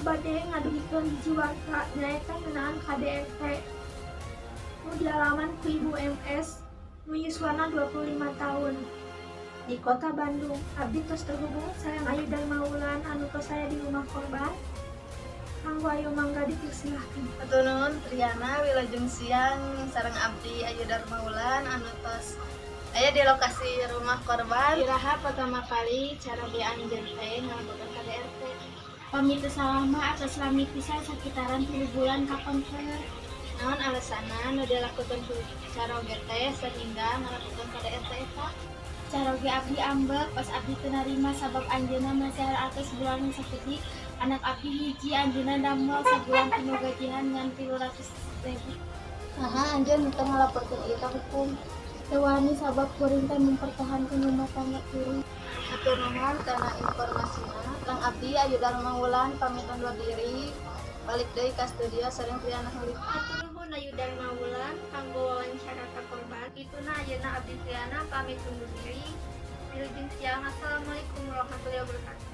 Bade ngadugikeun hiji warta nyaeta ngeunaan KDRT nu dialaman ku Ibu MS nu yuswana 25 tahun di Kota Bandung. Abdi tos terhubung sareng Ayu Darmawulan anu tos aya di rumah korban. Kanggo Ayu, mangga dipersilahkan. Hatur nuhun, Triana. Wilujeng siang, sareng abdi Ayu Darmawulan anu tos aya di lokasi rumah korban. Iraha pertama kali caroge anjeun teh ngalakukan KDRT? Pami teu salah mah atos lami pisan, sakitaran 3 bulan kapengker. Naon alasanna nu dilakukan ku caroge teh sehingga ngalakukan KDRT eta? Caroge abdi ambek pas abdi teu narima, sabab anjeunna masihan artos bulan sakedik, anak abdi hiji, anjeunna damel sabulan penuh gajihan ngan 300.000. Naha anjeun teu ngalaporkeun ieu ka hukum? Teu wani, sabab kuring teh mempertahankan rumah tangga kuring. Hatur nuhun kana informasina. Lang abdi Ayu Darmawulan pamit undur diri. Balik deui ka studio sareng Triana Hulita. Hatur nuhun, Ayu Darmawulan, kanggo wawancara ka korban. Kituna ayeuna abdi Triana pamit undur diri. Wilujeng siang. Assalamualaikum warahmatullahi wabarakatuh.